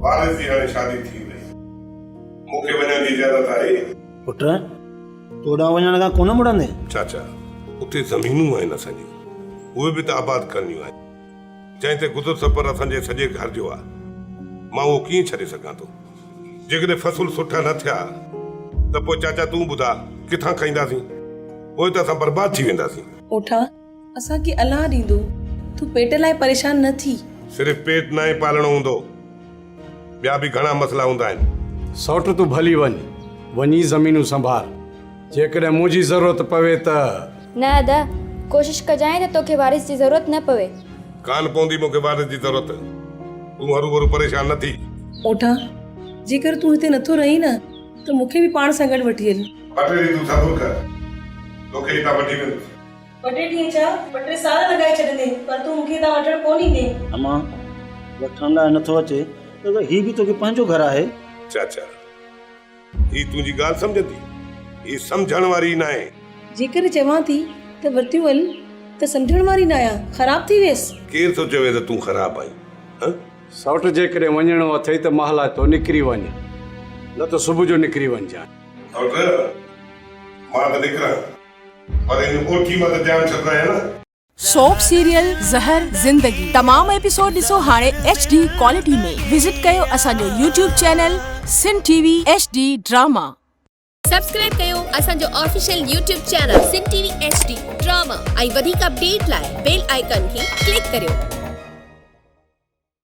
وارث جي هاڻي شادي ٿي وئي. مون کي وڃڻ جي اجازت آهي؟ پٽ، تو ڏانهن وڃڻ کان ڪونه مڙندين؟ چاچا، اتي زمينون آهن اسان جون، اهي به ته آباد ڪرڻيون آهن. جنهن تي گذر سفر اسان جي سڄي گهر جو آهي. مان اهو ڪيئن ڇڏي سگهان ٿو؟ جيڪڏهن فصل سٺا نه ٿيا ته پوء چاچا تون ٻڌاء ڪٿان کائينداسين؟ پوء ته اسان برباد ٿي وينداسين. اوٺا، اسان کي الله ڏيندو، تون پيٽ لاء پريشان نه ٿي. صرف پيٽ ناهي پالڻو هوندو، ٻيا به گهڻا مسئلا هوندا آهن. سئوٽ تون ڀلي وڃ، وڃي زمينون سنڀال. جيڪڏهن منهنجي ضرورت پوي ته. نه ادا، ڪوشش ڪجانء ته توکي وارث جي ضرورت نه پوي. ڪانه پوندي مون کي وارث جي ضرورت. تون هروڀرو پريشان نه ٿي. اوٺا، جيڪر تون هتي نٿو رهين نه ته مون کي به پاڻ سان گڏ وٺي هل. ٻه ٽي ڏينهن تون صبر ڪر، توکي هتان وٺي ويندس. ٻه ٽي ڏينهن ڇا، ٻه ٽي سال لڳائي ڇڏيندين، پر تون مون کي هتان وٺڻ ڪونه ايندين. امان، وٺڻ لاء نٿو اچي ته هي به توکي پنهنجو گهر آهي. چاچا، هي تنهنجي ڳالهه سمجهندي؟ هي سمجهڻ واري ئي ناهي. جيڪڏهن چوان ٿي ته ورتيون هل ته سمجهڻ واري ناهيان، خراب ٿي ويس. ڪير ٿو چوي ته تون خراب آهين؟ هه؟ سئوٽ جيڪڏهن وڃڻو اٿئي ته مهلائتو نڪري وڃ، نه ته صبح جو نڪري وڃجانء. سئوٽ، مان ته نڪران، پر هن اوٺي مان ته جان ڇڏرايان نه. سوپ سيريل زهر زندگي تمام ايپيسوڊ ڏسو هاڻي ايڇ ڊي ڪوالٽي ۾ وزٽ ڪيو اسان جو YouTube channel Sindh T V H D drama. Subscribe ڪيو اسان جو official YouTube channel Sindh T V H D drama ۽ وڌيڪ اپڊيٽ لاء بيل آئيڪان کي ڪلڪ ڪريو.